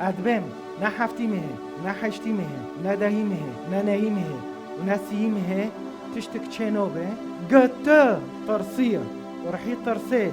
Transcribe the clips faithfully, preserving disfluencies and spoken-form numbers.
Ez dibêm, ne heftî mehê, ne heştî mehê, ne dehî mehê, ne nehî mehê û ne sîyî mehê tiştik çê nobe, gi tu tirsiye û rihî tirsê,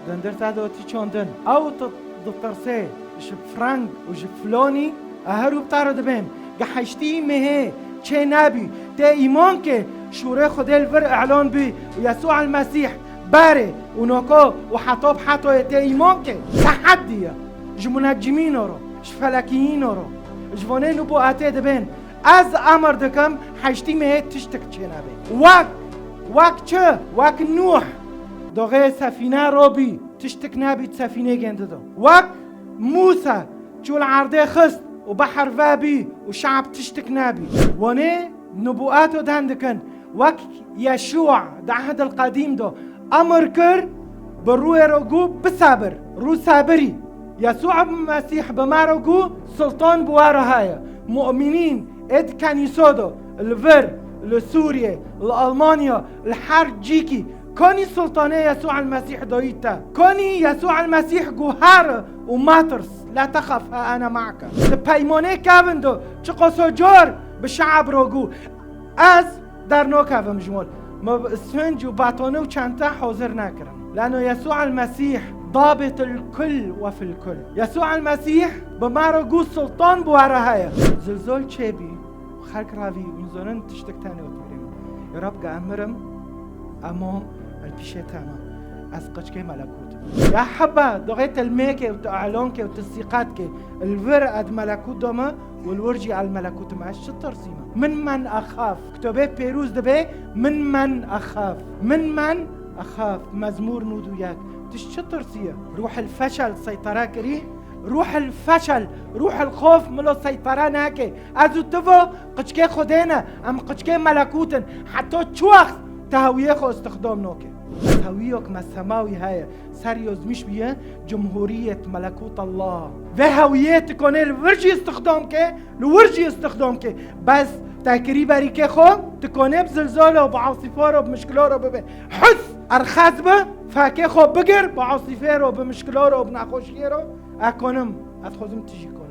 dindir te dotî çandin. Ew tu ditirsê ji freng û ji flonî, e herû bi te re dibêm. Gi heştî mehê çê nebî, tê îman ke şûrê Xwedê li vir îlan bî û Yesû el Mesîh berê û noko û heta bi hetoyê tê îman ke. Tehedî ye ji munecimîno re, ji felekiyîno re, ji vonê nubûetê dibên. Ez emir dikim, heştî mehê tiştik çênebê. Wek, wek çi? Wek Nûh doxê sefîne robî, tiştik nebî sefînê gêndi do. Wek Mûsa çû li erdê xist û behr vebî û şe'b tiştik nebî. Wanê nubûeto den dikin. Wek Yeşû di Ehdil Qedîm do emir kir, bi rûyê re gû bisebir, rû sebirî. Yesû Mesîh bi me re gû sultan bi we re heye. Mu'minîn ê di kenîso do, li vir, li Sûriyê, li Almanya, li her cîkî, konî sultanê Yesû el Mesîh doyî te. Konî Yesû el Mesîh gû here û metirs, la texef, ha ene ma'ke. Di peymanê kevin do, çiqaso cor bi şe'b re gû. Ez dernakevim ji wan. Me bi isfinc û batone û çente hazir nekirin. Leno Yesû el Mesîh dabit el kul we fil kul. Yesû el Mesîh bi me re gû sultan bi we re heye. Zilzol çêbî, xelk ravî, hûn zonin tiştik tenê û tîrê min. Ya Rab, ge em mirim, emo el pîşê te me. Ez qeçkê melekût im. Ya heba, doxê te li mêkê û te elanke û te sîqatkê, li vir ed melekût dome, û li wir jî el melekût me, ez çi tirsîme? Min men exaf. Kitobê pêrûz dibê, min men exaf. Min men exaf. Mezmûr nûd û yek. Tu ji çi tirsiye? Ruhil feşel seytara kirî. Ruhil feşel, ruhil xof milo seytara nake. Ez û tu vo qiçkê Xwedê ne. Em qiçkê melekût in. Heta çi wext te hewiyê xwe istixdam nake? Hewiyok me semawî heye. Ser yozmiş bûye Cumhuriyet Melekût Allah. Vê hewiyê tu konê li vir jî istixdam ke, li wir jî istixdam ke. Bes te kirî berîkê xwe, tu konê bi zilzalo, bi asîfaro, bi mişkilaro bibe. Hus! Erxez bi, fekê xwe bigir, bi asîfêro, bi mişkilaro, bi nexweşiyêro. Ez konim, ez xwezim tu jî kon.